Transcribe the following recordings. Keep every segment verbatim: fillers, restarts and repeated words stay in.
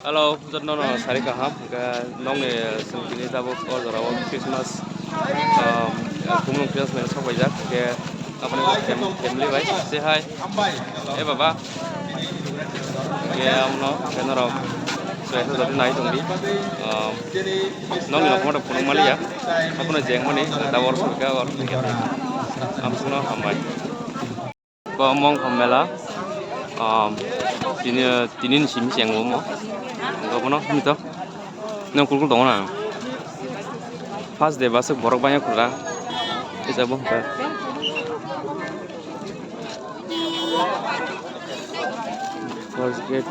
Hello, jotono no sari kaham. Hwnkhe nokni, eh, chwng tini tabuk o jorao Christmas, um, Khumulwng Christmas mela sok paijak. Hwnkhe aboni bo fam-, family bai se hai. E baba. Hwnkhe amno hwnkhe norok chwraisa jotoni nai tongdi. Um, nokni rok phano phunuk maliya. Abono jengmani tabuk oro sokha oro. Amsukno hambai. Bo Mongkhor mela, um, tini, tini ni simi cheng omo. Obono himto. Nang kulkul tongo na. First day basuk borok bangya kura. Isa bo hwnkha. First gate.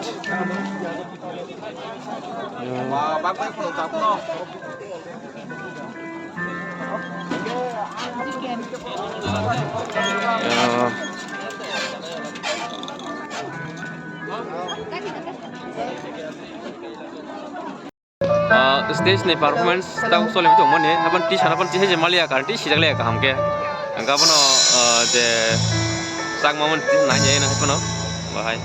Ah, stage ni performance ta choli tongmani, haban tisa haban tisa je maliya, current tisa jak liya kaham khe. Ang abono, ah, je chakma man tisa nai jai na haibano bahai.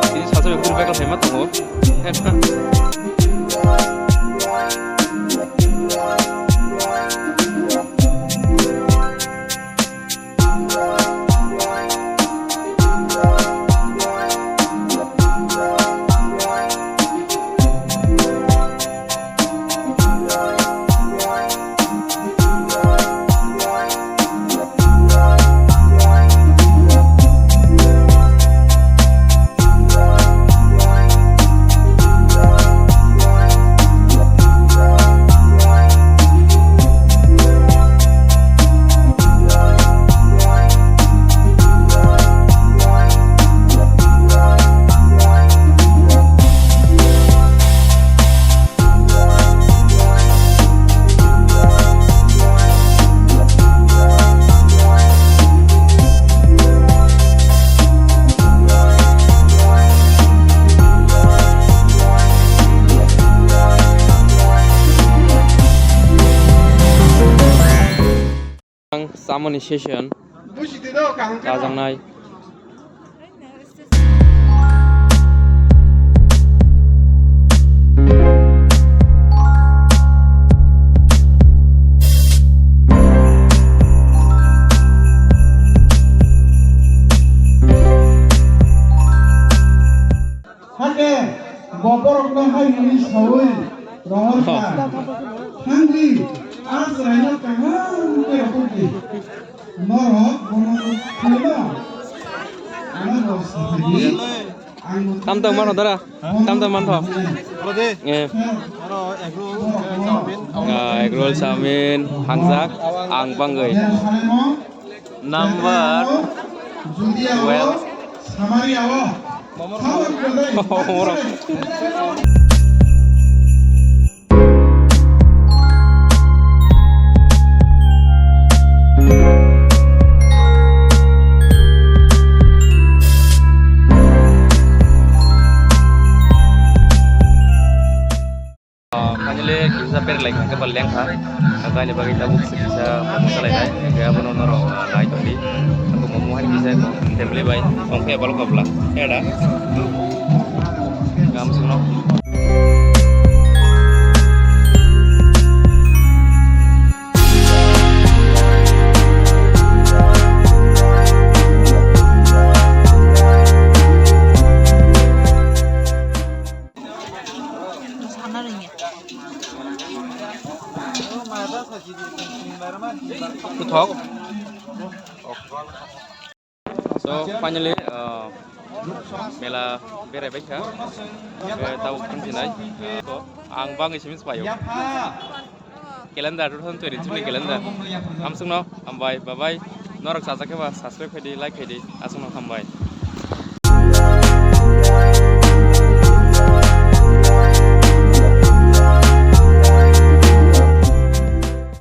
Tini sacha bai phuru bag khe ma tongo. Ang samani session chajaknai. Hakhe bo borokno hai hwnwi saui rohor kha, "Thangdi, a chwraino kaham khe rohordi." Norok bono khuluma. Ano bo saphai di. Tam tam mano dara. Tam tam mantho. Aro de. Eh. Aro egg roll, eh, chowmin. Ah, egg roll, chowmin, hangjak, ang bangwi. Number twelve. Finally, kisa berlai kha, kebal leng kha. Ang kaini bagwi tabuk kisa momo salai nai. Kaya bono norok nai tongdi. Aku momo hai kisa family bai. Tongkhe bal kobla. Eda. Gam sungno. Kuthok. So, finally, uh, mela berai bai kha. Be tau khum sinai. Uh, so, ang bangwi simi se paio. Calendar, two thousand twenty-three ni calendar. Hamsungno, hambai, bye bye. Norok chajak khe ba, subscribe khaidi, like khaidi. Asungno hambai.